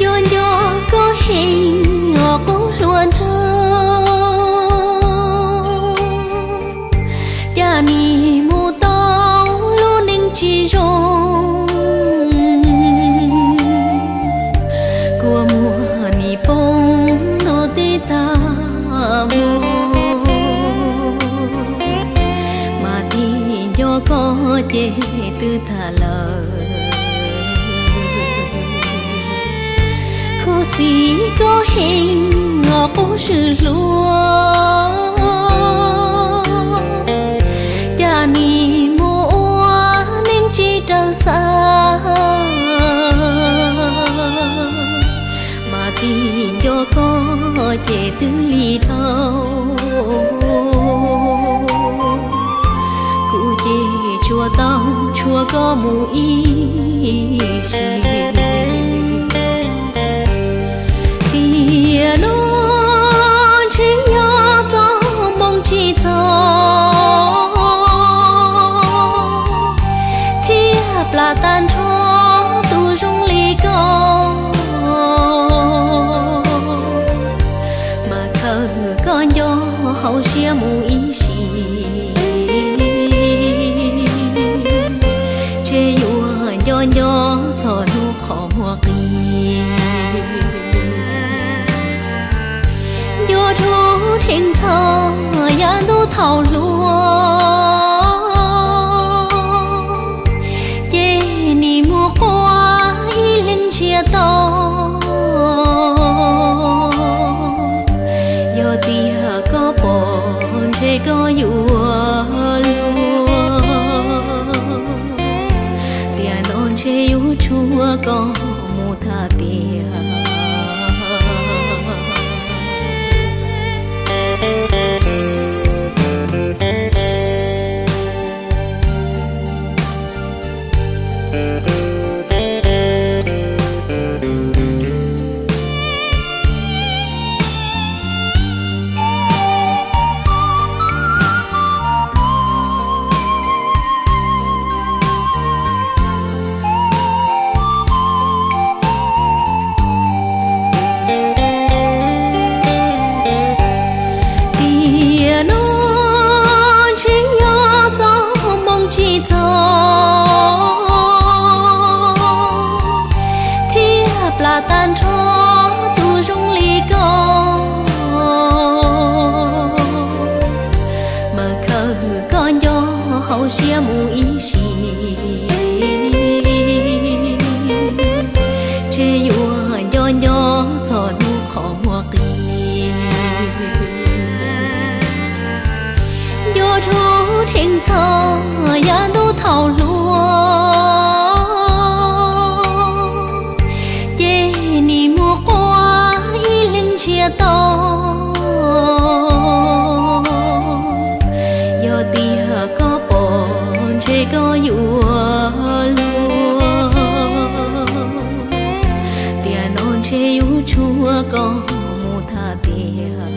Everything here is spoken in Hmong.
Nco nco koj heev os kuv hluas nraug, cas nim mus tau lub neej tsis zoo. Kua muag nim poob ntuj teb tag hmo, mas tig nco koj ces twb tag lawm. Khuv xim koj heev os kuv swm hluas, cas nim mus ua neej tsis raws xav. Mas tig nco koj ces twb lig dhau, kuv ces tsuas tau tshuav koj mus ib sim. Tiam no ntshe yog txoj hmoo tsis txog, thiaj plam tag nrho tus zoo li koj. Mas khaws koj nco hauv siab mus ib sim, ntshe yuav nco nco txog hnub qhov muag qis. Nco dhau dheev txog yav ntuj thaum hluas, ces nim mus quaj ib leeg ntsiag to. Yog tias koj pom ntshe koj yuav luag, tiam no ntshe yuav tshuav koj mus tag tiag. Tiam no ntshe yog txoj hmoo tsis txog, thiaj plam tag nrho tus zoo li koj. Mas khaws koj nco hauv siab mus ib sim, ntshe yuav nco nco txog hnub qhov muag qis. Nco dhau dheev txog yav ntuj thaum hluas, ces nim mus quaj ib leeg ntsiag to. Yog tias koj pom ntshe koj yuav luag, tiam no ntshe yuav tshuav koj mus tag tiag.